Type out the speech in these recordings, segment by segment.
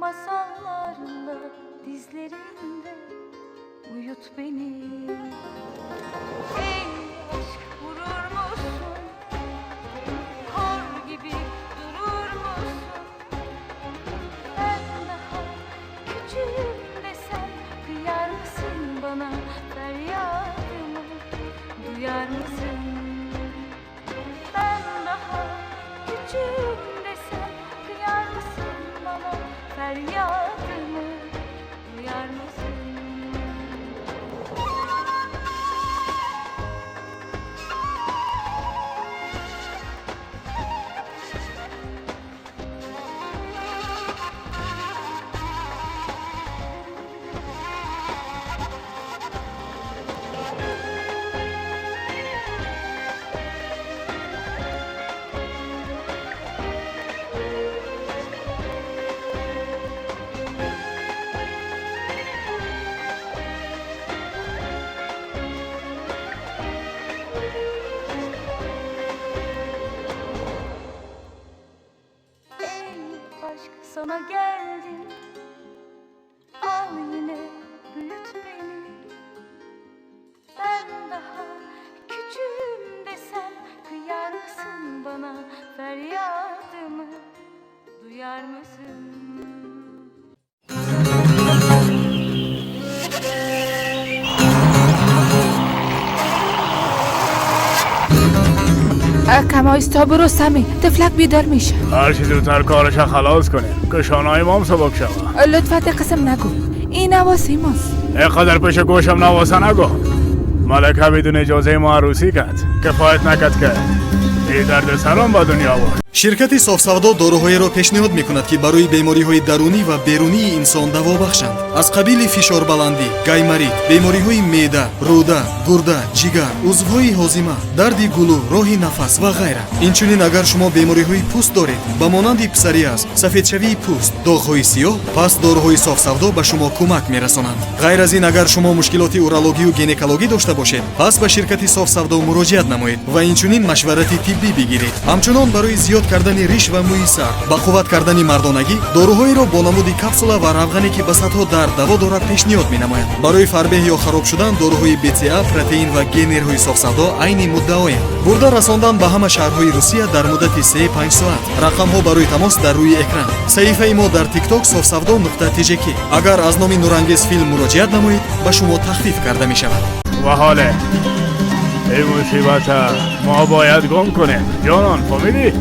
Masallarla dizlerinde uyut beni. Ey aşk vurur musun? Kor gibi durur musun? Ben daha küçüğüm desem kıyar mısın bana feryadımı duyar mısın? Ben daha küçüğüm desem kıyar mısın bana feryadımı duyar mısın? Ey aşk sana geldim. Al yine büyüt beni. Ben daha küçüğüm desem kıyar mısın bana feryadımı duyar mısın? کم آیستا برو سمی، طفلک بیدار میشه. هر چی زودتر کارش خلاص کنیم که شانهای ما هم سبک شوه. لطفا قسم نگو، این نواسه ماست. اینقدر پیش گوشم نواسه نگو. ملکه بدون اجازه ما عروسی کرد، کفایت نکرد که ای درد سرم با دنیا آورد. شرکتی софсавдо доруҳоеро пешниҳод мекунад, ки барои бемориҳои дарунӣ ва берунии инсон даво бахшанд, аз қабили фишорбаландӣ, гайморит, бемориҳои меъда, рӯда, гурда, ҷигар, узвҳои ҳозима, дарди гулӯ, роҳи нафас ва ғайра. Инчунин агар шумо бемориҳои пӯст доред, ба монанди псориаз, сафедшавии пӯст, доғҳои сиёҳ, пас доруҳои софсавдо ба шумо кӯмак мерасонанд. Ғайр аз ин, агар шумо мушкилоти урологию гинекологӣ дошта бошед, пас ба ширкати софсавдо муроҷиат намоед ва инчунин машварати тиббӣ бигиред. Ҳамчунон барои зиёд кардани риш ва мӯи сар, ба қувват кардани мардонагӣ доруҳоеро бо намуди капсула ва равғане, ки ба садҳо дард даво дорад, пешниҳод менамояд. Барои фарбеҳ ё хароб шудан доруҳои БЦА, протеин ва генерҳои софсавдо айни муддаоянд. Бурда расондан ба ҳама шаҳрҳои Русия дар муддати 3-5 соат. Рақамҳо барои тамос дар рӯи экран. Саҳифаи мо дар тикток софсавдо нуқта тжк. Агар аз номи Нурангез филм муроҷиат намоед, ба шумо тахфиф карда мешавад. و حاله این مصیبت ما باید گم کنیم جانان، فهمیدی؟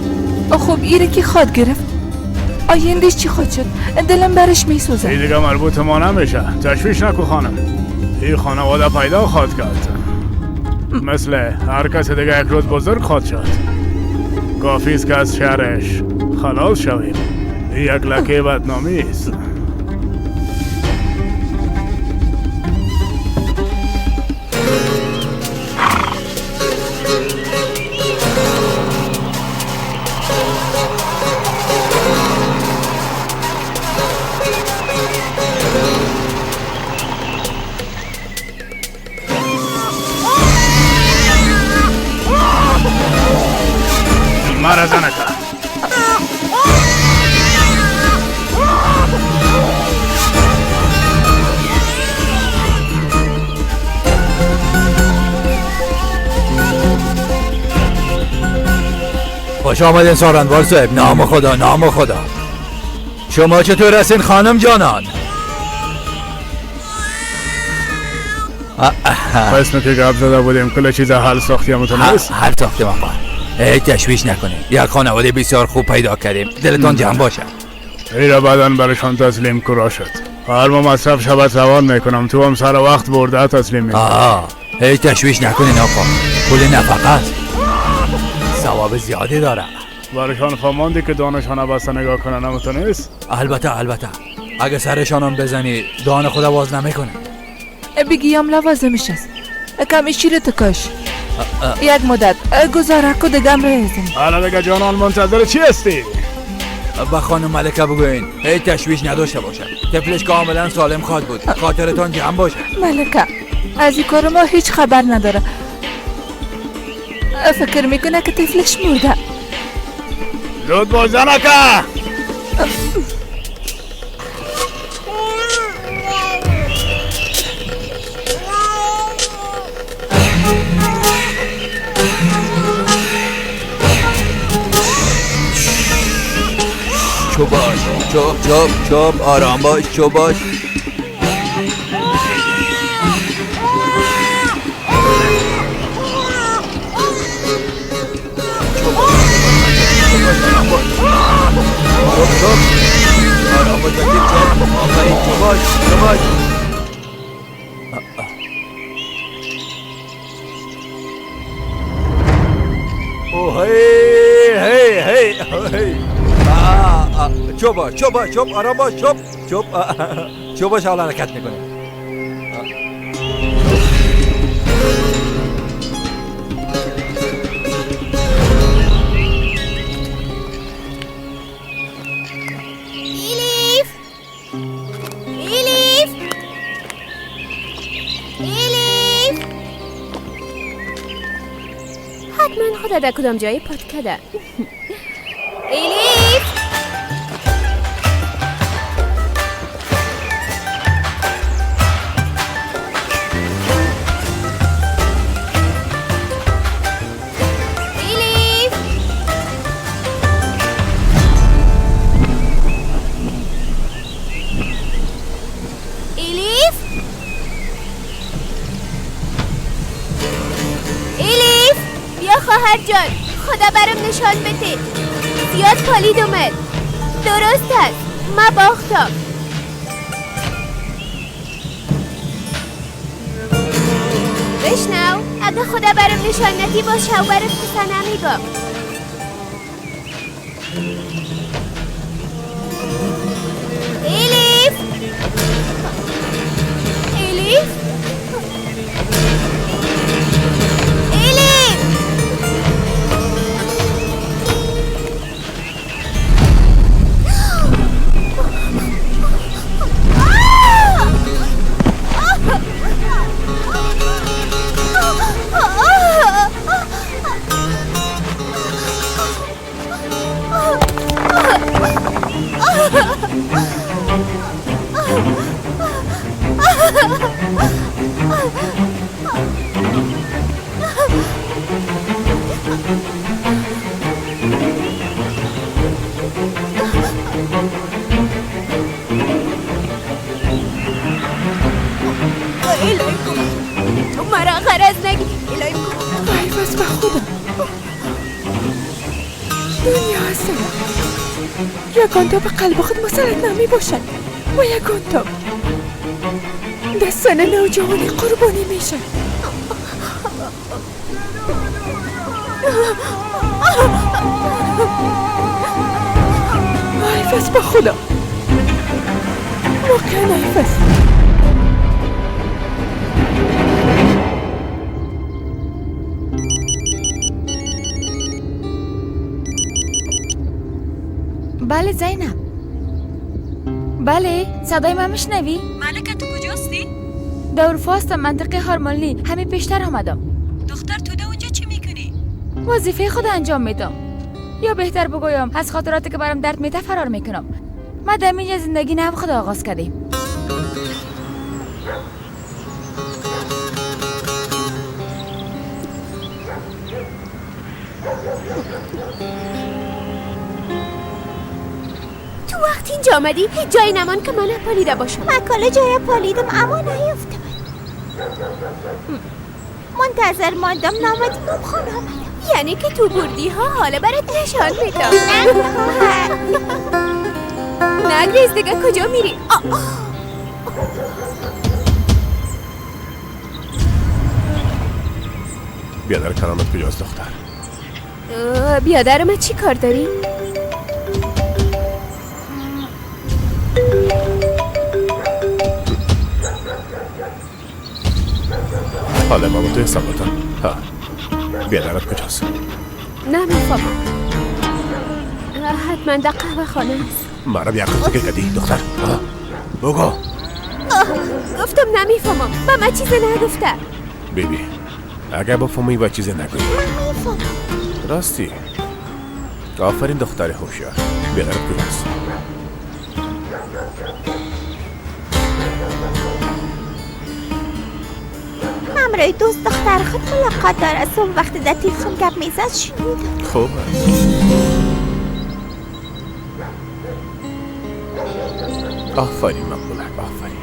خب ایره کی خواد گرفت؟ آیندهش چی خواد شد؟ دلم برش میسوزه. این دیگه مربوط ما نمیشه، تشویش نکو خانم. این خانواده پیدا خواد کرد، مثل هر کس دیگه یک روز بزرگ خواد شد. کافی است که از شهرش خلاص شویم. این یک لکه بدنامی است. مرا زنکه. خوش آمدین سارنوال صاحب. نام خدا، نام خدا. شما چطور هستین خانم جانان؟ قسم که گپ زده بودیم کل چیز حل ساختیم تو نیست؟ حل ساختیم آقا، هیچ تشویش نکنید. یک خانواده بسیار خوب پیدا کردیم، دلتان جمع باشه. ایرا بعدن برشان تسلیم کرا شد. هر ما مصرف شبت روان میکنم، تو هم سر وقت برده تسلیم میکنم. هیچ تشویش نکنین آقا، پول نفقه است، ثواب زیادی داره. برشان فهماندی که دانشان بسته نگاه کنن هم نیست؟ البته البته، اگه سرشان هم بزنی دان خدا باز نمیکنه. بگیم لوازمش است، کمی شیر تکاش یک مدت گذاره کو دیگه هم ریزم. حالا دیگه جانان منتظر چی هستی؟ به خانم ملکه بگوین هیچ تشویش نداشته باشه، طفلش کاملا سالم خواد بود، خاطرتان جمع باشه. ملکه از این کار ما هیچ خبر نداره، فکر میکنه که طفلش مرده. زود باش زنکه. چوب باش، چوب چوب چوب، آرام باش، چوب باش. چوب، آرام باش، چوب، آفرین، چوب باش، چوب باش. اوه هی هی هی هی. چوب باش، چوب باش، چوب، آرام باش، چوب، چوب، چوب باش. حالا حرکت میکنه. الیف، الیف، الیف، حتما خدا در کدام جایی پات کرده. الیف، الیف، الیف، الیف، بیا خواهر جان، خدا برام نشان بده. زیاد پالید اومد. درست است، ما باختم. بشنو، اگه خدا برام نشان ندی با شوهرت قصه نمیگم. الیف، الیف، الیف. الهی تو مرا غرض نگی. الهی حیف است به خدا، دنیا هستم. یکان تا به قلب خود مسلط نمی باشد و یکان تا در سن نوجوانی قربانی میشد. حیف است به خدا، واقعا حیف است. بله زینب، بله، صدای من میشنوی؟ ملکه تو کجاستی؟ در اروپا هستم، منطقه هارمانلی. همین پیشتر آمدم. دختر تو در اونجا چی میکنی؟ وظیفه خود انجام میدم، یا بهتر بگویم از خاطراتی که برام درد میده فرار میکنم. ما در اینجا زندگی نو خود آغاز کردیم. تو وقتی اینجا آمدی هیچ جایی نمان که من پالیده باشم. من کالا جای پالیدم اما نیفتم. منتظر ماندم نامدی مام خانه آمدم. یعنی که تو بردی ها؟ حالا برات نشان میدم. نه خواهر نگریز دیگه، کجا میری؟ بیادر کرامت کجاست دختر؟ بیادر من چی کار داری؟ حالا بابا تو حساب بکن. ها بیادرت کجاست؟ نمیفهمم. حتما در قهوه خانه است. مرا بیعقل فکر کردی دختر؟ بگو. گفتم نمیفهمم. به من چیز نگفته. بیبی اگر بفهمی و چیز نگویی. من میفهمم. راستی آفرین دختر هوشیار. بیادرت کجاست؟ همراه دوست دختر خود ملاقات داره. صبح وقتی در تلفن گپ میزد شنیدم. خوب است. آفرین مقبولک، آفرین.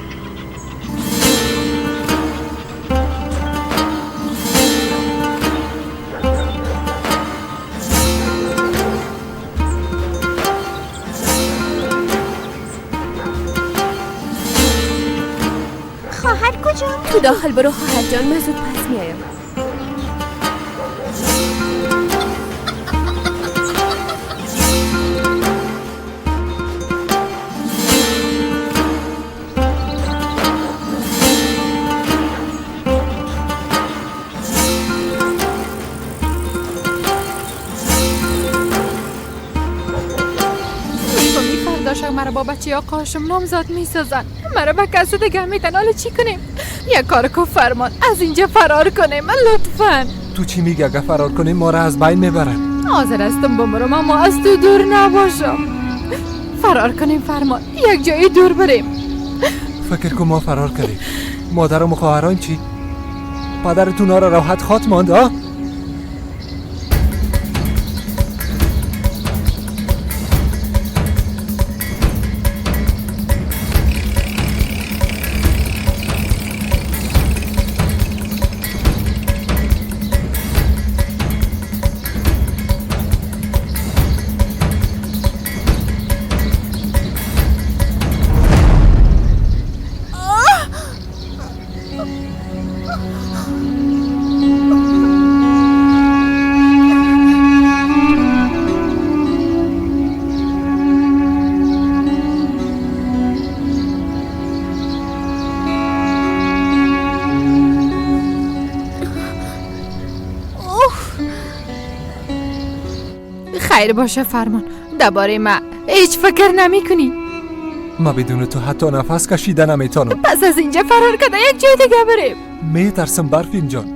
خواهر کجا؟ تو داخل برو خواهر جان، من زود پس میایم. مرا با بچه آقاشم نامزاد میسازن، مرا به کس دیگه میتن. حالا چی کنیم؟ یک کار کو فرمان، از اینجا فرار کنیم لطفا. تو چی میگی؟ اگه فرار کنیم ما را از بین میبرن. حاضر هستم بمرم اما از تو دور نباشم. فرار کنیم فرمان، یک جایی دور بریم. فکر کن ما فرار کنیم، مادرم و خواهران چی؟ پدرتون را راحت خوات ماند؟ آه؟ خیر باشه فرمان، درباره ما هیچ فکر نمی کنی. ما بدون تو حتی نفس کشیده نمیتونم. پس از اینجا فرار کنه یک جای دیگه بریم. میترسم برفین جان،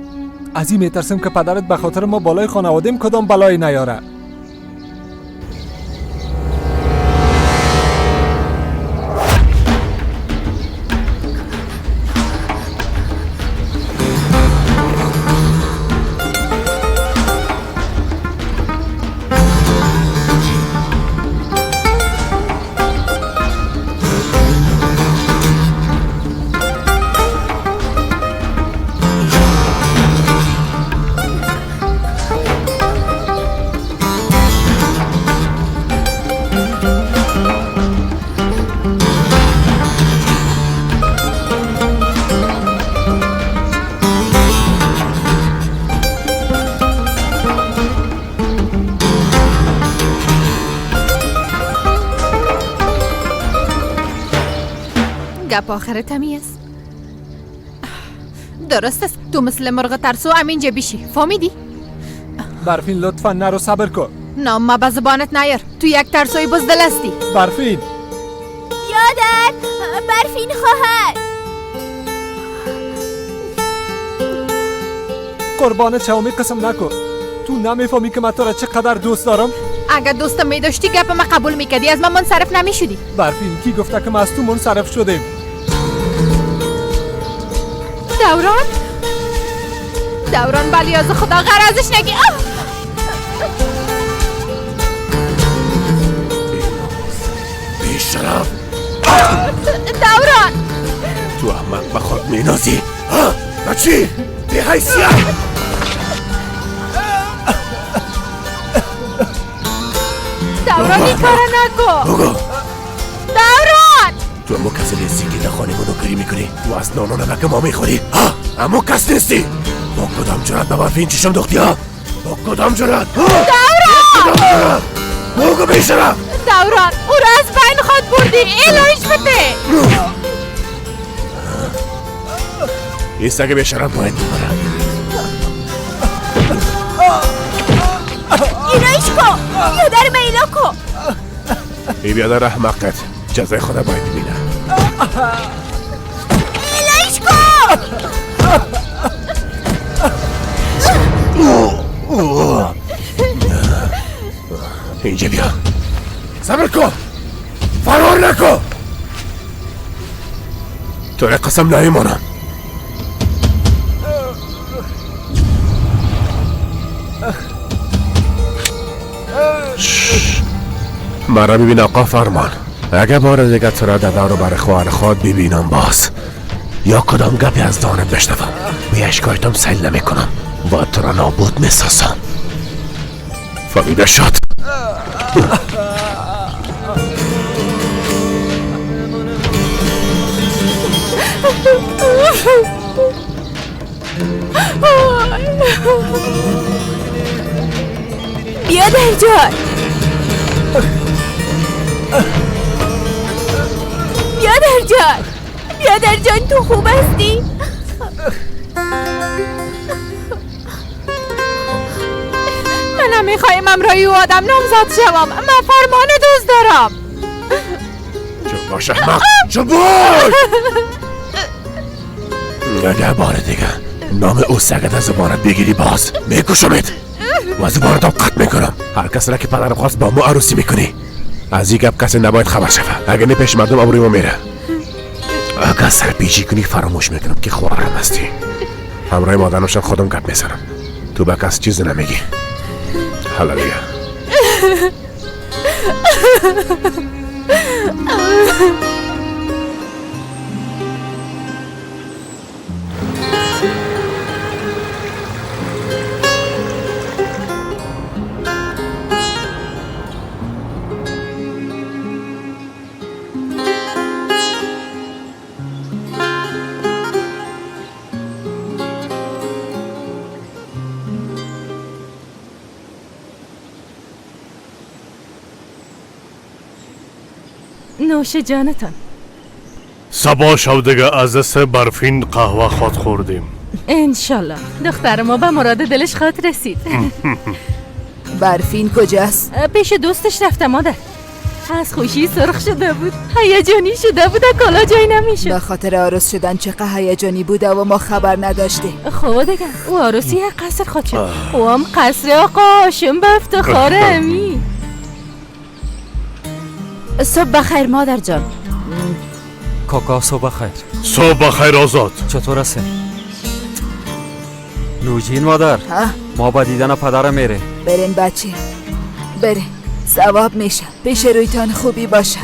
از این میترسم که پدرت به خاطر ما بالای خانوادیم کدام بلایی نیاره. گپ آخر تمی است. درست است، تو مثل مرغ ترسو همینجا بیشی، فهمیدی؟ برفین لطفا نرو، صبر کن. نه ما به زبانت نیر، تو یک ترسوی بزدل هستی. برفین یادت، برفین خواهر قربان چاومی قسم نکن. تو نمیفهمی که من تو را چقدر دوست دارم. اگر دوستم میداشتی گپ ما قبول میکردی، از من منصرف نمیشدی. برفین کی گفته که ما از تو منصرف شدیم؟ دوران، دوران بلی از خدا غرضش نگی. بی شرف دوران، تو احمق به خود مینازی ها؟ بچی بی حیثیت. دوران این کارو نکن. بگو دوران، تو امو کسی نیستی که در خانه ما نوکری میکنی، تو از نان و نمک ما میخوری ها؟ امو کس نیستی. با کدام جرأت به برفین چشم دوختی ها؟ با کدام جرأت؟ دوران بگو بی شرف. دوران او را از بین خود بردی، الهیش بده. این سگ بی شرف باید ببرم. ایرایش کن، یادر میلا کن. ای بیادر احمقت، جزای خدا باید ببینم. ایلایش کن. اینجا بیا، صبر کن، فرار نکن. تو را قسم نمیمانم. مرا ببین آقا فرمان، اگه بار دیگه تو را در بر خواهر خود ببینم باز یا کدام گپی از دانت بشنوم به اشکایتم سیل نمی کنم و تو را نابود میسازم. فهمیده شد؟ بیادر جان، بیادر جان، بیادر جان، تو خوب هستی؟ من نمیخوایم امرای او آدم نامزد شوم. من فرمان دوست دارم. چون باش احمق، چون باش. اگر بار دیگه نام او سگت از زبانت بگیری باز میکشمت و زبانت هم قطع میکنم. هر کس را که پدرم خواست با ما عروسی میکنی. از این گپ کسی نباید خبر شود، اگر نه پیش مردم آبروی ما میره. اگر سرپیچی کنی فراموش میکنم که خواهرم هستی. همراه مادرم شب خودم گپ میزنم، تو به کس چیز نمیگی. حالا دیگه نوش جانتان. صبا شو دیگه از دست برفین قهوه خود خوردیم. انشالله دختر ما به مراد دلش خواهد رسید. برفین کجاست؟ پیش دوستش رفته مادر. از خوشی سرخ شده بود، هیجانی شده بود، کالا جای نمیشد. به خاطر عروس شدن چقدر هیجانی بوده و ما خبر نداشتیم. خب دیگه او عروسی یک قصر خواهد شد، او هم قصر آقا هاشم به افتخار امی. صبح بخیر مادر جان. کاکا صبح بخیر. صبح بخیر آزاد. چطور هستی؟ نوجین مادر، ما با دیدن پدرم میره. برین بچه، برین، ثواب میشه. پیش رویتان خوبی باشه.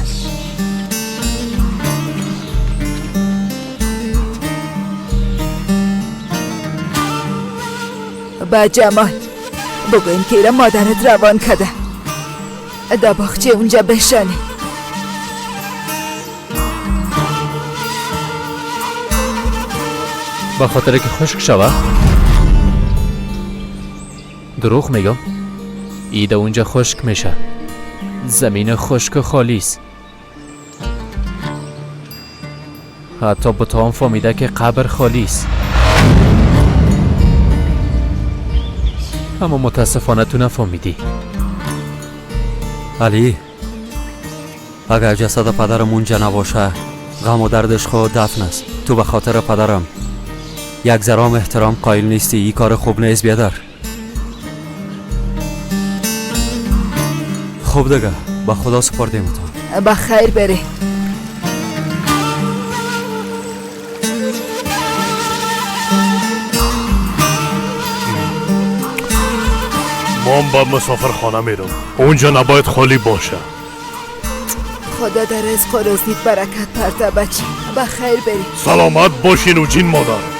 با جمال بگوین که ایره مادرت روان کده در باغچه اونجا بشانه. با خاطر که خشک شوه؟ دروغ میگم؟ ایده اونجا خشک میشه. زمین خشک و خالی است. حتی بتا هم فهمیده که قبر خالی است. اما متاسفانه تو نفهمیدی. علی، اگر جسد پدرم اونجا نباشه غم و دردش خود دفن است. تو به خاطر پدرم یک ذره احترام قائل نیستی. این کار خوب نیست بیادر. خوب دیگه با خدا سپردیم تا. با خیر بری. ما با مسافرخانه میرم، اونجا نباید خالی باشه. خدا در رزق و روزیت برکت پرده بچه. با خیر بری. سلامت باشین نوجین مادر.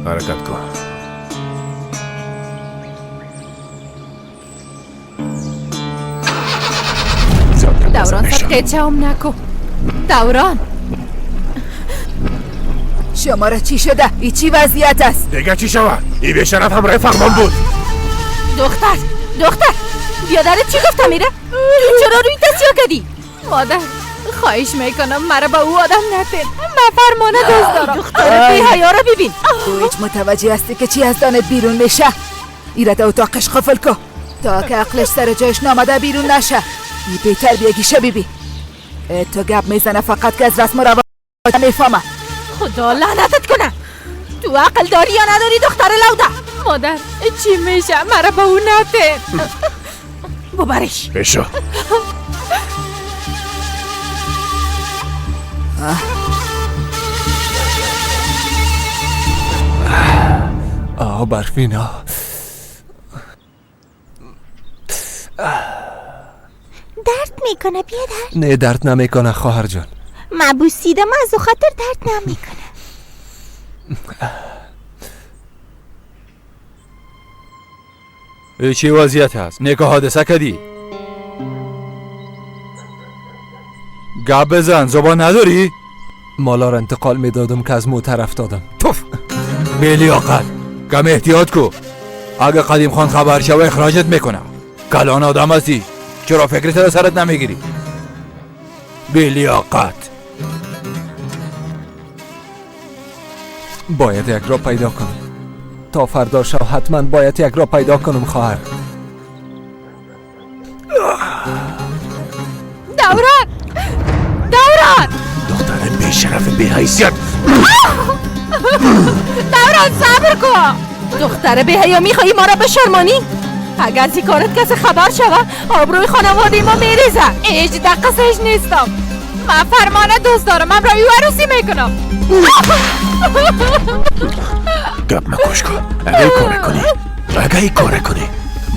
حرکت کن. دوران صدقه چم نکن. دوران شما را چی شده؟ ای چی وضعیت است؟ دیگه چی شود؟ ای بیشرف همراه فرمان بود. دختر، دختر بیادرت چی گفتم میره؟ چرا روی تسیا کردی؟ مادر خواهش میکنم مرا با او آدم نتین. من فرمانه دوست دارم. دختر بی حیا را ببین. تو هیچ متوجه هستی که چی از دانت بیرون میشه؟ ایره در اتاقش قفل کن. تا که عقلش سر جایش نامده بیرون نشه. ای بهتر بیگیشه بیبی. تو گپ میزنه فقط که از رسم و رواج میفهمه. خدا لعنتت کنه، تو عقل داری یا نداری دختر لوده؟ مادر چی میشه؟ مرا به او نده. ببرش بشو. آه برفینا، درد میکنه بیادر؟ نه درد نمیکنه خواهر جان. من بوسیدم از خاطر درد نمیکنه. چی وضعیت هست؟ نکه حادثه کدی؟ گپ بزن، زبان نداری؟ مالا را انتقال میدادم که از موتر افتادم. توف بی‌لیاقت، کم احتیاط کو. اگه قدیم خان خبر شوه اخراجت میکنم. کلان آدم هستی، چرا فکرت را سرت نمیگیری؟ بی‌لیاقت. باید یک را پیدا کنم. تا فردا شب حتما باید یک را پیدا کنم خواهر. دوران، دوران، دختر بی‌شرف بی‌حیثیت. دوران صبر کن. دختر بی‌حیا میخوایی ما را بشرمانی؟ اگر از کارت کسی خبر شوه آبروی خانواده ما میریزه. هیچ دقیقه نیستم. من فرمانه دوست دارم، من برای او عروسی میکنم. گپ مکش کن. اگه این کاره کنی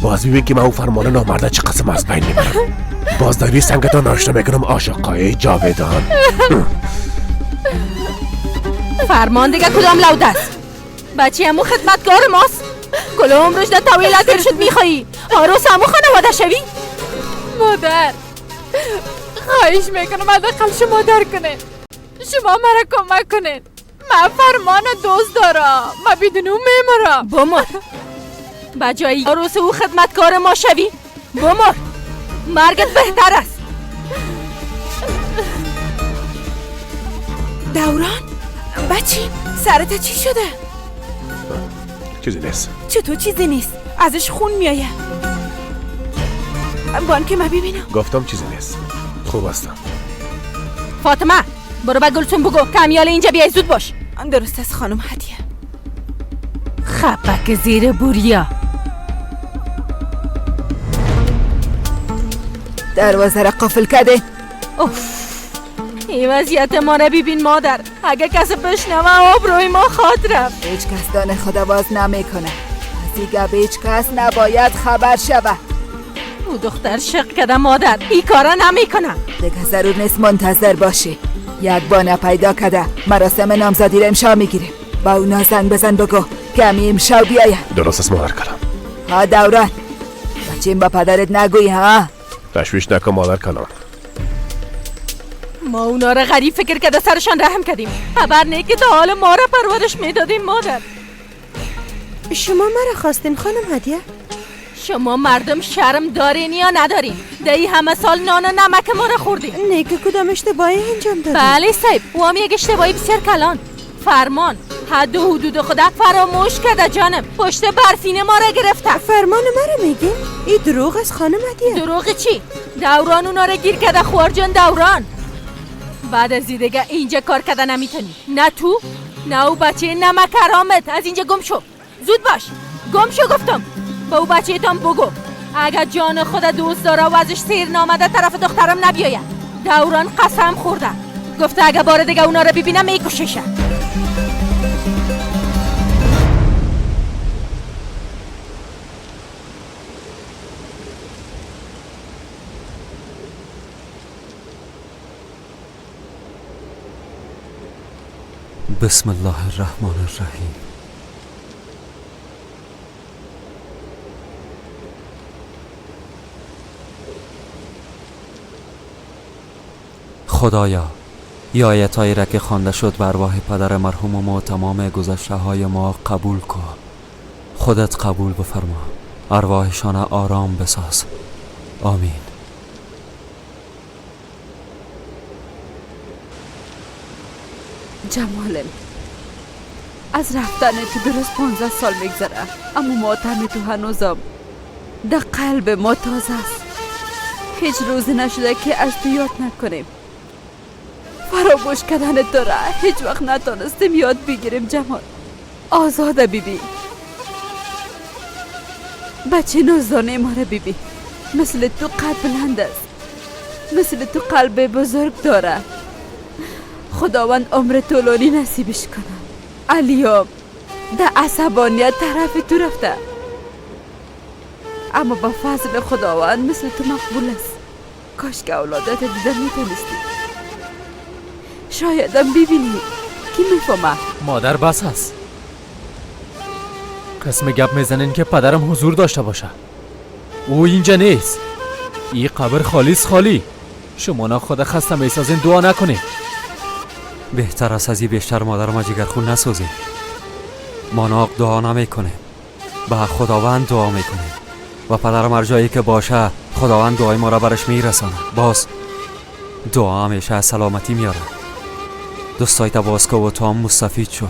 باز میبین که من او فرمانه نامرده چه قسم از بین میبرم. باز در روی سنگتان نوشته میکنم عاشقای جاودان. فرمان دیگه کدام لوده است؟ بچه همو خدمتگار ماست. کل عمرش در طویله تیر شد. میخوایی عروس همو خانواده شوی؟ مادر خواهش میکنم حداقل شما در کنین، شما مرا کمک کنین. من فرمان دوست دارم، من بدون او میمرم. بمر، بجای عروس او خدمتکار ما شوی. بمر، مرگت بهتر است. دوران بچی سرت چی شده؟ چیزی نیست. چطور چیزی نیست؟ ازش خون میایه. بانک من ببینم. گفتم چیزی نیست، خوب هستم. فاطمه برو به گلسون بگو کمیال اینجا بیای، زود باش. درست است خانم هدیه. خپک زیر بوریا. دروازه را قفل کرده. اوف این وضعیت ما را ببین مادر، اگه کسی بشنوه آبروی ما خواهد رفت. هیچ کس دان خدا باز نمیکنه. از این گپ هیچ کس نباید خبر شوه. او دختر شق کرده مادر، این کارا نمیکنه. دیگه ضرور نیست منتظر باشی. یک بانه پیدا کرده مراسم نامزدی را امشب میگیریم. با اونا زنگ بزن بگو که امی امشب بیاید. درست است مادر کلام. ها دوران بچیم با پدرت نگویی ها. تشویش نکن مادر کلام. ما اونا را غریب فکر کرده سرشان رحم کردیم. خبر نه که تا حال ما را پرورش میدادیم مادر. شما مرا خواستین خانم هدیه؟ شما مردم شرم دارین یا ندارین؟ دی همه سال نان و نمک ما را خوردین. نه که کدام اشتباهی انجام دادیم؟ بله صاحب، او هم یک اشتباهی بسیار کلان. فرمان حد و حدود خدا فراموش کرده جانم، پشت برفین ما را گرفته. فرمان مرا میگین؟ این دروغ است خانم هدیه. دروغ چی؟ دوران اونا را گیر کرده خوار جان دوران. بعد از دیگه اینجا کار کرده نمیتونی. نه تو نه او بچه نمک حرامت. از اینجا گم شو، زود باش، گم شو گفتم. به او بچه تان بگو اگر جان خود دوست داره و ازش سیر نامده طرف دخترم نبیاید. دوران قسم خورده، گفته اگر بار دیگه اونا رو ببینم میکششه. بسم الله الرحمن الرحیم. خدایا، ی آیت‌هایی را که خوانده شد بر ارواح پدر مرحوم ما و تمام گذشته های ما قبول کن. خودت قبول بفرما، ارواحشان آرام بساز. آمین. جمالم، از رفتن تو درست 15 سال میگذره، اما ماتم تو هنوزم در قلب ما تازه است. هیچ روز نشده که از تو یاد نکنیم. فراموش کردن تو را هیچ وقت نتانستیم یاد بگیریم جمال. آزاده بیبی، بچه نوزدانه ما را بیبی، مثل تو قد بلند است، مثل تو قلب بزرگ داره. خداوند عمر طولانی نصیبش کنه. علیام در عصبانیت طرف تو رفته، اما با فضل خداوند مثل تو مقبول است. کاش که اولادت دیده میتونستی، شایدم ببینی کی میفهمه. مادر بس است. قسم گپ میزنین که پدرم حضور داشته باشه. او اینجا نیست. این قبر خالیست خالی. شما نه خود خسته میسازین، دعا نکنین. بهتر است از این بیشتر مادر ما جگرخون نسوزیم. ما ناق دعا نمیکنیم، به خداوند دعا میکنیم و پدرم هر جایی که باشه خداوند دعای ما را برش میرسانه. باز دعا همیشه از سلامتی میاره. دستایت باز که و تو هم مستفید شو.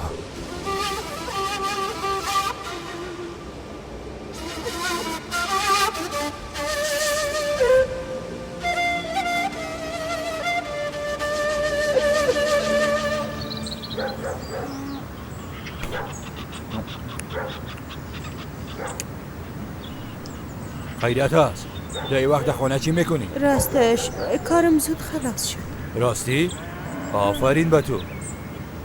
خیریت هست. در این وقت خانه چی میکنی؟ راستش کارم زود خلاص شد. راستی؟ آفرین به تو.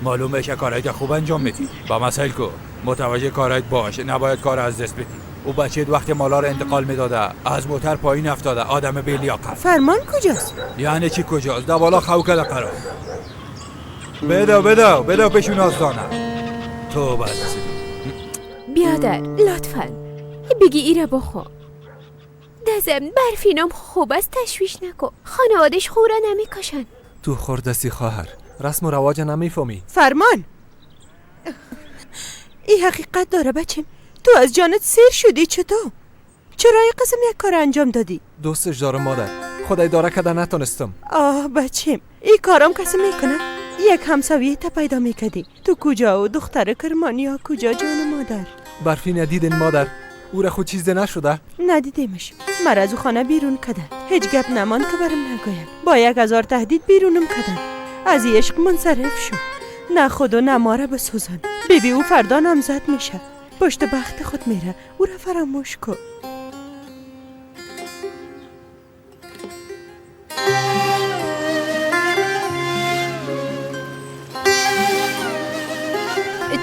معلومه که کارایت خوب انجام میدی. با مسائل کو متوجه کارایت باش، نباید کار از دست بدی. او بچه وقت مالا رو انتقال میداده، از موتر پایین افتاده، آدم بی لیاقت. فرمان کجاست؟ یعنی چی کجاست؟ در بالا خو کده قرار. بده بده بده پیشون آستانه. تو بعد بیادر لطفاً بگی ایره بخو. دزم برفینام خوب است، تشویش نکن. خانوادش خورا نمیکشن. تو خوردسی خواهر، رسم و رواج نمیفهمی. فرمان این حقیقت داره بچم. تو از جانت سیر شدی چطور؟ چرا این قسم یک کار انجام دادی؟ دوستش دارم مادر، خدای داره کده نتونستم. آه بچم، این کارم کسی میکنه؟ یک همسایه تا پیدا میکردی. تو کجا و دختر کرمانی ها کجا جان مادر؟ برفی ندیدین مادر، او را خود چیز نشده؟ ندیدیمش. مرا از خانه بیرون کردن. هیچ گپ نمان که برم نگویم. با 1000 تهدید بیرونم کردن. از عشق منصرف شو. نه خود و نه ما را بسوزان. بیبی او فردا نامزد میشه. پشت بخت خود میره. او را فراموش کن.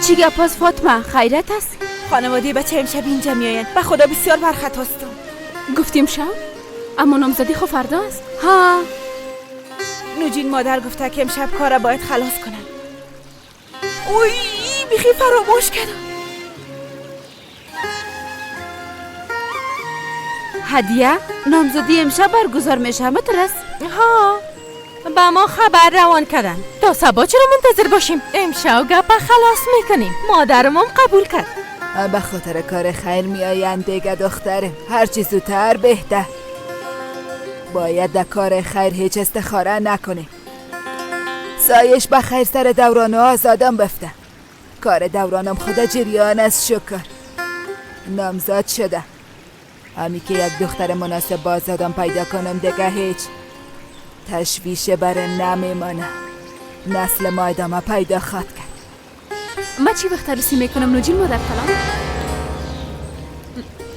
چی گپ است فاطمه؟ خیرت است؟ خانواده بچه امشب اینجا میآیند. به خدا بسیار برخط هستم. گفتیم شب؟ اما نامزدی خو فردا است. ها نوجین مادر گفته که امشب کار باید خلاص کنم. اوی بیخی فراموش کردم. هدیه نامزدی امشب برگزار میشه مترس؟ ها به ما خبر روان کردن. تا صبا چرا منتظر باشیم؟ امشب گپ خلاص میکنیم. مادرم قبول کرد. به خاطر کار خیر میآیند دیگه دخترم. هرچی زودتر بهتر. باید در کار خیر هیچ استخاره نکنیم. سایش به خیر سر دوران و آزادم بفته. کار دورانم خدا جریان از شکر. نامزد شده. همی که یک دختر مناسب با آزادم پیدا کنم دیگه هیچ تشویش برم نمیمانه. نسل ما ادامه پیدا خواهد کرد. ما چی وقت عروسی میکنم نوجین مادر کلام؟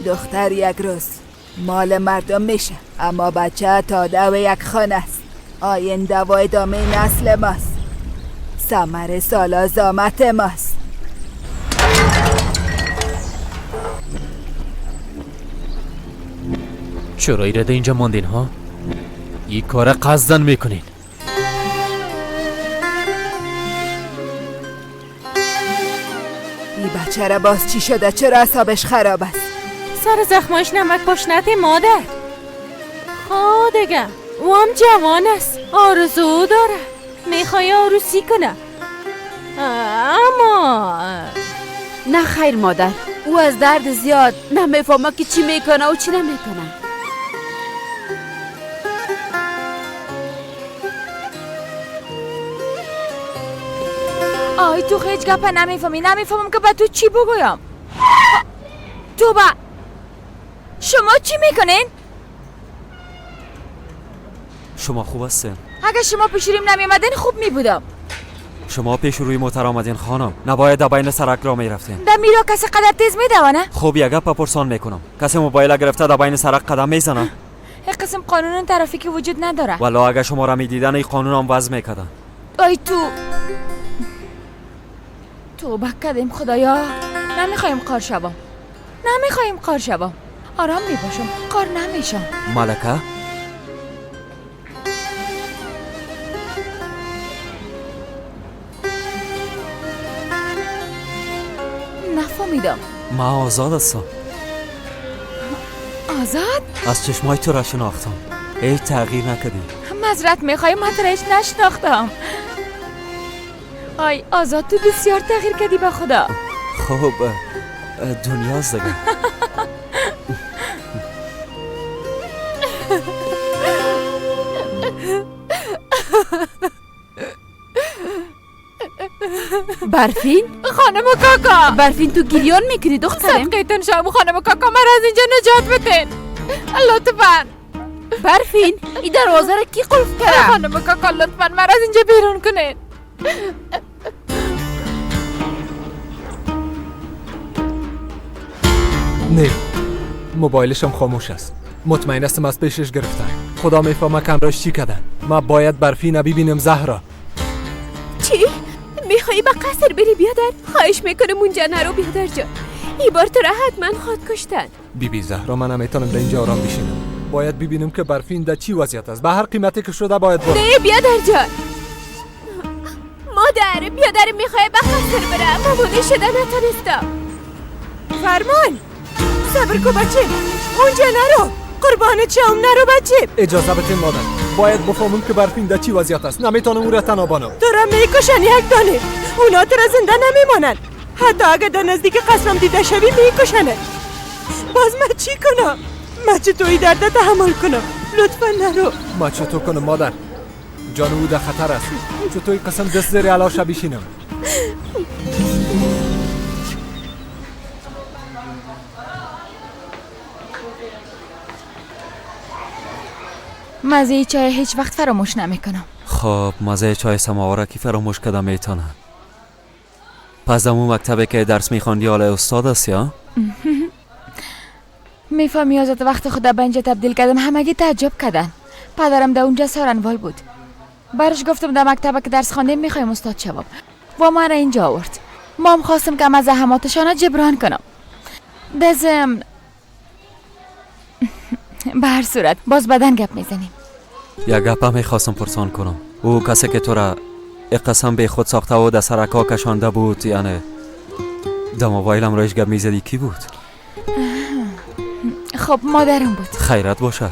دختر یک روز مال مردم میشه، اما بچه تا دو یک خانه است. آینده و ادامه نسل ماست. ثمر سالا زامت ماست. چرا ایرده اینجا ماندین ها؟ این کار قصدن میکنین. این بچه را باز چی شده؟ چرا اعصابش خراب است؟ سر زخماش نمک پاش نده مادر. ها دیگه او هم جوان است، آرزو داره، میخوای عروسی کنه. اما نه خیر مادر، او از درد زیاد نمیفهمه که چی میکنه و چی نمیکنه. آی تو هیچ گپ نمیفهمی. نمیفهمم که به تو چی بگویم. تو با شما چی میکنین؟ شما خوب هستین؟ اگه شما پیش رویم نمیامدین خوب میبودم. شما پیش روی موتر آمدین خانم، نباید در بین سرک را میرفتین. در میرا کسی قدر تیز میدوانه؟ خوب یک گپ پرسان میکنم، کسی موبایل گرفته در بین سرک قدم میزنه؟ یک قسم قانون ترافیکی وجود نداره. والا اگه شما را میدیدن این قانون هم وضع میکردن. ای تو توبه کردیم خدایا، نمیخوایم قار شوم، نمیخوایم قار شوم، آرام میباشم، قار نمیشم. ملکه نفهمیدم. ما آزاد هستم. آزاد؟ از چشمای تو را شناختم، هیچ تغییر نکردی. معذرت میخوایم، من تو را هیچ نشناختم. آی آزاد، تو بسیار تغییر کردی به خدا. خب دنیاست دیگه. برفین؟ خانم کاکا، برفین تو گریان میکنی دخترم؟ صدقیتون شم خانم کاکا، مرا از اینجا نجات بتین لطفا. برفین این دروازه را کی قفل کرد؟ خانم کاکا لطفا مرا از اینجا بیرون کنین. نه، موبایلشم خاموش است. مطمئن هستم از پیشش گرفتن. خدا میفهمه کمراش چی کردن. ما باید برفین ببینم زهرا. چی؟ میخوایی به قصر بری بیادر؟ خواهش میکنم اونجا نرو بیادر جان، این بار تو را حتما خواد کشتن. بی بی زهرا، من نمیتونم در اینجا آرام بشینم. باید ببینم که برفین در چی وضعیت است. به هر قیمتی که شده باید برم. نه بیادر جان، مادر بیادر میخوای به قصر برم، ممنون شده نتونستم. فرمان صبر کو بچه، اونجا نرو، قربان چم نرو بچه. اجازه بده مادر، باید بفهمم که برفین در چی وضعیت است. نمیتونم او را تنها بانم. تو را میکشن یک دانه، اونا تو را زنده نمیمانن. حتی اگر در نزدیک قصرم دیده شوی میکشنت. باز من چی کنم؟ من چطور این درد تحمل کنم؟ لطفا نرو. ما چطور کنم مادر؟ جان او در خطر است. چطور قسم دست زیر علاش بشینم؟ مزه چای هیچ وقت فراموش نمیکنم. خب مزه چای سماوره کی فراموش کردم میتونه. پس دمو مکتبه که درس میخوندی حالا استاد است یا؟ میفهمی آزاد وقت خود به اینجا تبدیل کردم همگی تعجب کردن. پدرم در اونجا سارنوال بود. برش گفتم در مکتب که درس خواندیم میخوایم استاد شوم و ما را اینجا آورد. ما هم خواستم که از زحماتشان جبران کنم. دزم به هر صورت باز بدن گپ میزنیم. یک گپ هم میخواستم پرسان کنم. او کسی که تو را قسم به خود ساخته و در سرکا کشانده بود، یعنی در موبایلم رایش گپ میزدی، کی بود؟ خب مادرم بود. خیرت باشه.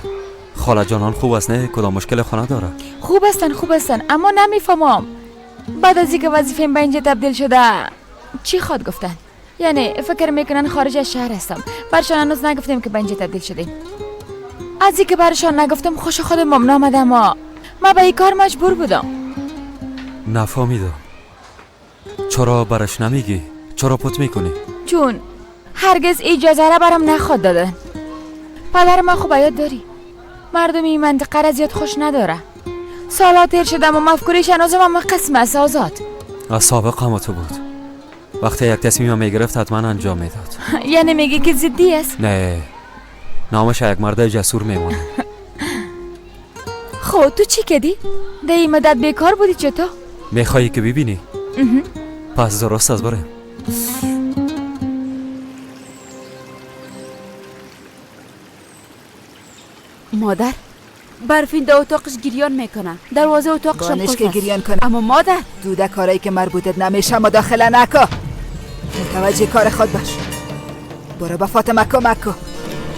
خاله جانان خوب است نه؟ کدام مشکل خانه داره؟ خوب هستن خوب هستن، اما نمیفهمم بعد از اینکه وظیفه‌ام به اینجا تبدیل شده چی خواد گفتن. یعنی فکر میکنن خارج از شهر هستم. برشان هنوز نگفتیم که به اینجا تبدیل شدیم. از اینکه برشان نگفتم خوش خودم ممنون آمدم. ما به این کار مجبور بودم. نفهمیدم چرا برش نمیگی؟ چرا پت میکنی؟ چون هرگز اجازه را برام نخواد دادن. پدر ما خوب یاد داری مردم این منطقه را زیاد خوش نداره. سالا تیر شدم و مفکوریش هنوزم هم قسم است آزاد. از سابق هم تو بود. وقتی یک تصمیم میگرفت حتما انجام میداد. یعنی میگی که ضدی است؟ نه، نامش یک مرد جسور میمونه. خب تو چی کردی؟ در این مدت بیکار بودی چطور؟ میخوایی که ببینی؟ پس درست از بریم. مادر برفین در اتاقش گریان میکنه. دروازه اتاقش هم که گریان کنه. اما مادر دوده کارایی که مربوطت نمیشه مداخله نکن. متوجه کار خود باش. برو با فاطمه کمک کن.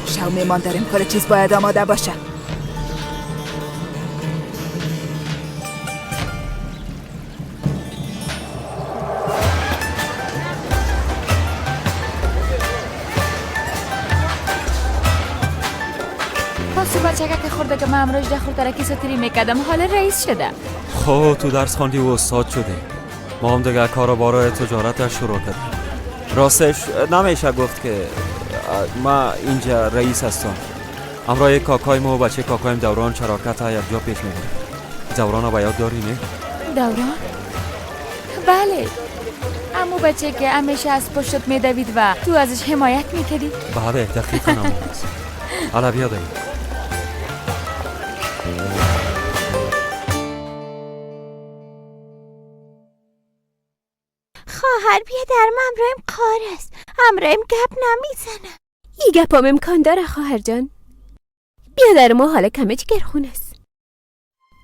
شو میمان داریم، کار چیز باید آماده باشه. بچه که خورده که من امروز ده خورده ستری میکردم حال رئیس شده. خب تو درس خواندی و استاد شده. ما هم دیگه کار و بار تجارت شروع کردیم. راستش نمیشه گفت که ما اینجا رئیس هستم. همراه کاکایم و بچه کاکایم دوران شراکت ها یک جا پیش میبریم. دوران رو یاد داری نه؟ دوران؟ بله، امو بچه که همیشه از پشتت میدوید و تو ازش حمایت میکردی؟ بله دقیقا همون است. حالا بیا دایی. خواهر بیا درم امرایم کار است، امرایم گپ نمیزنه. ای گپام امکان داره خواهر جان. بیا در ما حالا کمه جگرخون است.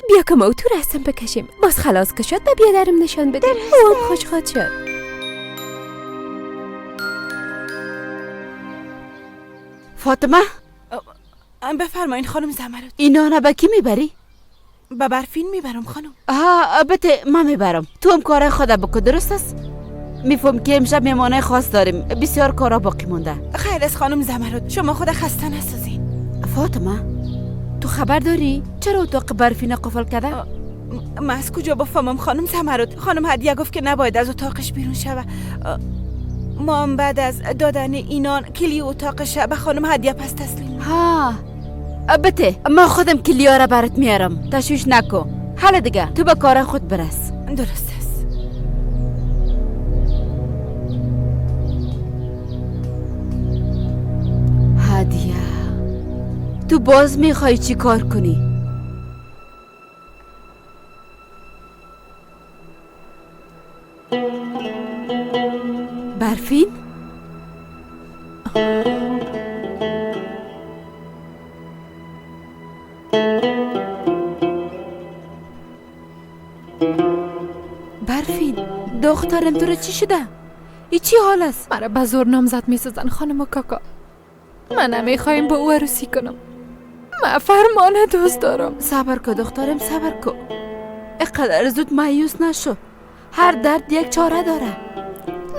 بیا که ما تو رسم بکشیم، باز خلاص که شد به بیادرم نشان بده. او هم خوش خواد شد. فاطمه بفرمایین خانم زمرد. اینا را به کی میبری؟ به برفین میبرم خانم. آها بته من میبرم، تو هم کار خود بکن درست است؟ میفهم که امشب میمانه خاص داریم، بسیار کارا باقی مونده. خیر است خانم زمرد، شما خود خسته نسازین. فاطمه تو خبر داری چرا اتاق برفین قفل کرده؟ من از کجا بفهمم خانم زمرد؟ خانم هدیه گفت که نباید از اتاقش بیرون شوه. ما هم بعد از دادن اینان کلی اتاقش به خانم هدیه پس تسلیم. ها بته ما خودم کلیا را برات میارم، تشویش نکن. حالا دیگه تو به کار خود برس. درست است. هدیه تو باز میخوای چی کار کنی؟ برفین؟ برفین دخترم تو رو چی شده؟ ای چی حال است؟ مرا به زور نامزد میسازن خانم و کاکا. من نمیخوایم با او عروسی کنم. من فرمانه دوست دارم. صبر کن دخترم صبر کن، اینقدر زود مایوس نشو، هر درد یک چاره داره.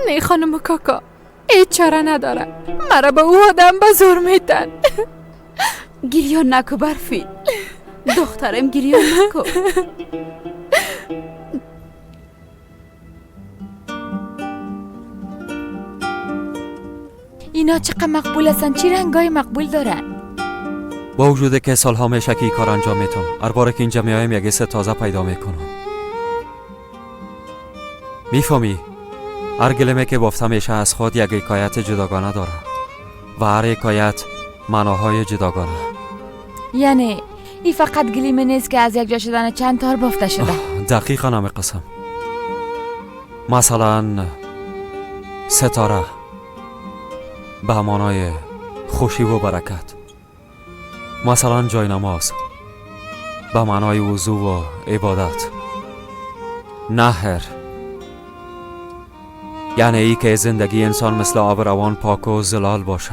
نه خانم کاکا هیچ چاره نداره، مرا به او آدم به زور میتن. گریان نکو برفین دخترم، گریان نکو. اینا چقدر مقبول هستن، چی رنگای مقبول دارن. با وجود که سالها میشه که این کار انجام میتم، هر بار که اینجا میایم یک حس تازه پیدا میکنم. میفهمی؟ هر گلمه که بافته میشه از خود یک حکایت جداگانه داره و هر حکایت معناهای جداگانه. یعنی این فقط گلیمه نیست که از یک جا شدن چند تار بافته شده. دقیقا همه قسم. مثلا ستاره به معنای خوشی و برکت، مثلا جای نماز به معنای وضو و عبادت، نهر یعنی ای که زندگی انسان مثل آب روان پاک و زلال باشه.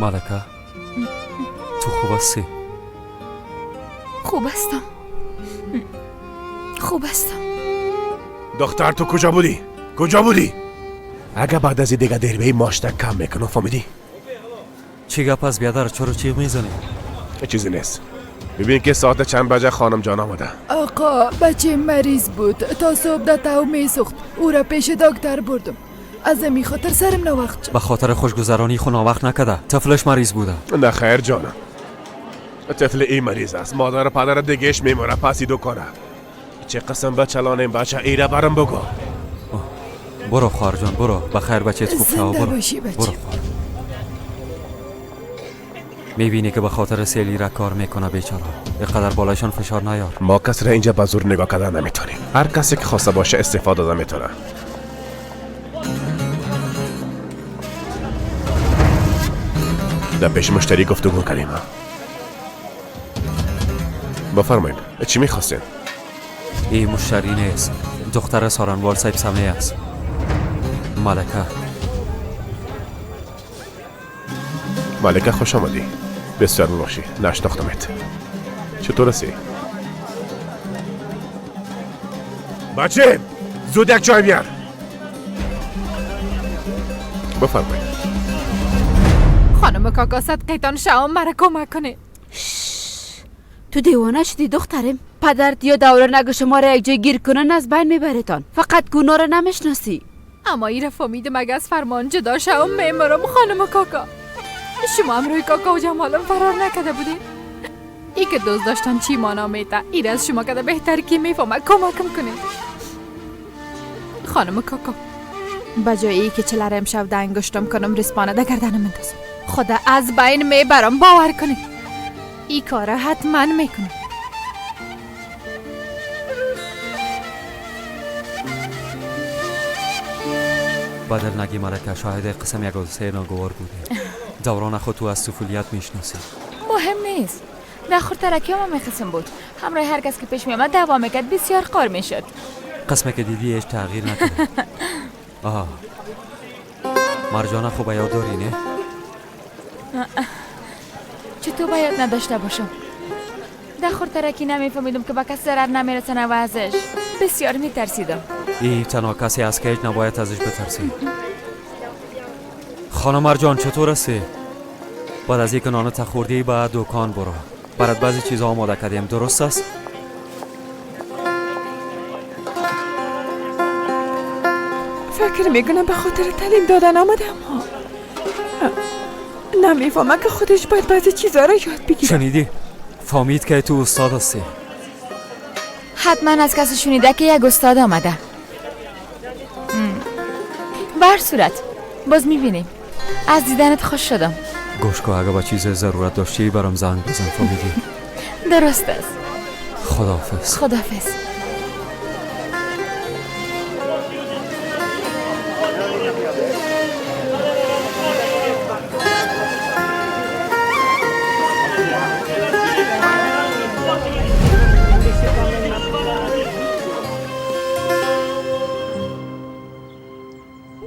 ملکه تو خوب هستی؟ خوب هستم، خوب هستم. دختر تو کجا بودی؟ کجا بودی؟ اگه بعد از دیگه دیر به ماشتک کم میکنم فهمیدی؟ چی گپ از بیادر چرا چیغ میزنی؟ چیزی نیست. ببین که ساعت چند بجه خانم جان آمده. آقا بچه مریض بود، تا صبح در تو میسوخت، او را پیش دکتر بردم. از این خاطر سرم ناوقت شد. به خاطر خوشگذرانی خو ناوقت نکده، طفلش مریض بوده. نه خیر جانم، طفل ای مریض است، مادر و پدر دیگهش میموره پس دکانه. چه قسم بچلان این بچه ایره برم بگو. برو خواهر جان برو، بخیر بچه خوب شو. برو باشی بچه. برو خواهر. میبینی که به خاطر سیلی را کار میکنه بیچاره، اینقدر بالایشان فشار نیار. ما کس را اینجا به زور نگاه کردن نمیتونیم، هر کسی که خواسته باشه استفاده داده میتونه. در پیش مشتری گفتگو کردیم. بفرمایید چی میخواستین؟ این مشتری نیست، دختر سارنوال صاحب سمه است، ملکه. ملکه خوش آمدی. بسیار ببخشی نشناختمت. چطور هستی؟ بچه زود یک چای بیار. بفرمایید. خانم کاکا صدقیتان شوم مرا کمک کنه. تو دیوانه شدی دخترم؟ پدرت یا دوره نگه شما را یک جای گیر کنن از بین میبرتان. فقط گناه را نمیشناسی. اما ای را فهمیدم اگه از فرمان جدا شوم میمرم. خانم کاکا شما هم روی کاکا و جمالم فرار نکرده بودین؟ ای که دوست داشتن چی مانا میته ای از شما کده بهتر کی میفهمه. کمکم کنید خانم کاکا. بجای ای که چلر امشب ده انگشتم کنم رسپانه ده گردنم اندازم. خدا از بین میبرم، باور کنید ای کاره حتما میکنم. بدل نگی ملکه، شاهد قسم یک حادثه ناگوار بودی. دوران خود تو از طفولیت میشناسی. مهم نیست. در خردترکی هم قسم بود. همراه هر کس که پیش میامد دعوا میکرد، بسیار قار میشد. قسمه که دیدی هیچ تغییر نکرد. آه مرجانه خوب یاد داری نه؟ چطور باید نداشته باشم؟ در خردترکی نمیفهمیدم که به کس ضرر نمیرسنه و ازش بسیار میترسیدم. ای تنها کسی از که هیچ نباید ازش بترسی. خانم مرجان چطور هستی؟ بعد از اینکه نانت خوردی به دکان برو. برات بعضی چیزها آماده کردیم، درست است؟ فکر میکنم به خاطر تعلیم دادن آمدم. ها نمیفهمم که خودش باید بعضی چیزها را یاد بگیره. شنیدی؟ فهمید که تو استاد هستی. حتما از کسی شنیده که یک استاد آمده. بر صورت باز میبینیم. از دیدنت خوش شدم. گوش کن، اگه با چیز ضرورت داشتی برام زنگ بزن، فهمیدی؟ درست است. خداحافظ. خداحافظ.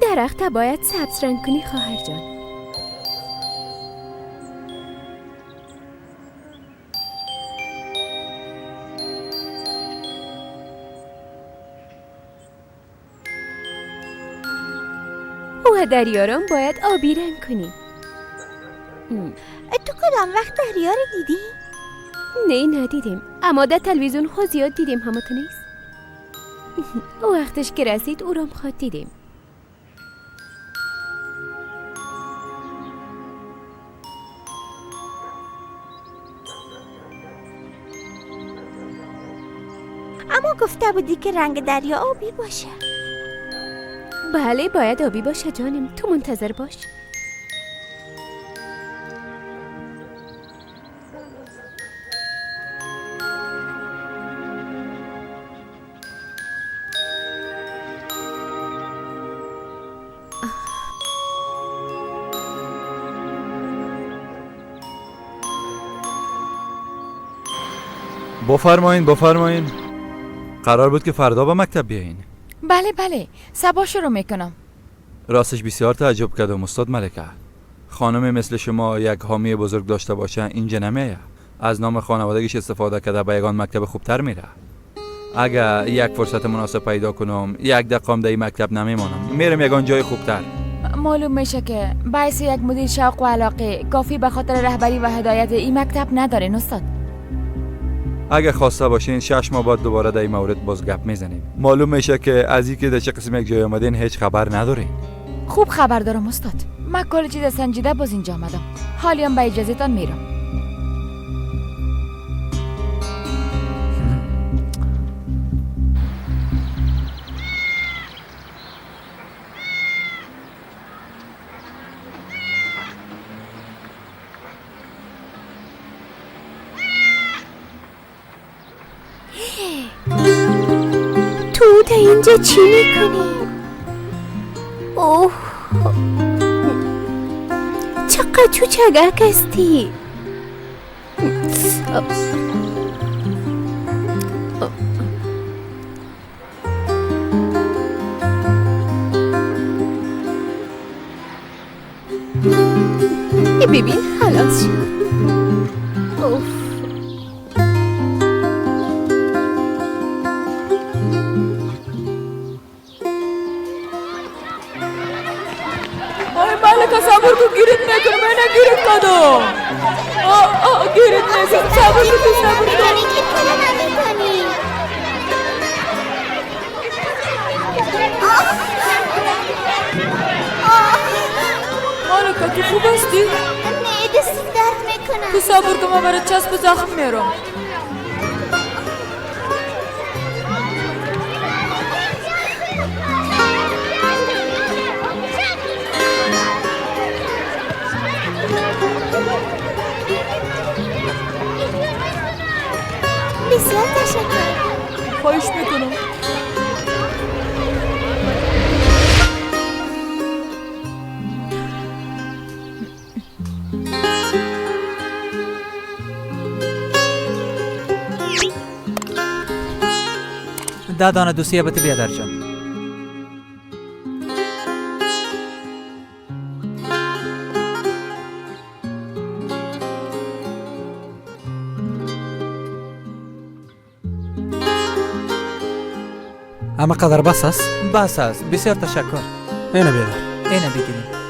درخت باید سبز رنگ کنی خواهر جان. و دریارم باید آبی رنگ کنی. تو کدام وقت دریا رو دیدی؟ نه ندیدیم، اما در تلویزیون خود زیاد دیدیم. همه تو نیست؟ وقتش که رسید او را خود دیدیم. اما گفته بودی که رنگ دریا آبی باشه. بله باید آبی باشه جانم، تو منتظر باش. بفرمایین بفرمایین. قرار بود که فردا به مکتب بیاین. بله بله، صبا شروع میکنم. راستش بسیار تعجب کردم استاد ملکه. خانم مثل شما یک حامی بزرگ داشته باشه اینجا نمیه. از نام خانوادگیش استفاده کرده به یگان مکتب خوبتر میره. اگر یک فرصت مناسب پیدا کنم یک دقیقه در این مکتب نمیمانم، میرم یگان جای خوبتر. معلوم میشه که باعث یک مدیر شوق و علاقه کافی به خاطر رهبری و هدایت این مکتب نداره استاد. اگه خواسته باشین 6 ماه بعد دوباره در این مورد باز گپ میزنیم. معلوم میشه که از اینکه در چه قسم یک جای آمدین هیچ خبر ندارین. خوب خبر دارم استاد. من کل چیز سنجیده باز اینجا آمدم. حالیام به اجازه تان میرم. تو تا اینجا چی میکنی؟ اوه چقدر تو چگک هستی. ببین خلاص شد. اوف گیرت میکنم، اینا گیرت کدم. گیرت میکنم، صبر کن صبر کن. گیر کنم نمیتونی. مالکا تو خوب هستی؟ نه دستم درد میکنم. تو صبر کن، من برای چسب زخم میرم. بسیار تشکر. خواهش میکنم. ده دانه دوسیه بده بیادر جان. اما قدر بس است؟ بس است، بسیار تشکر. اینه بیادر. اینه بگیریم.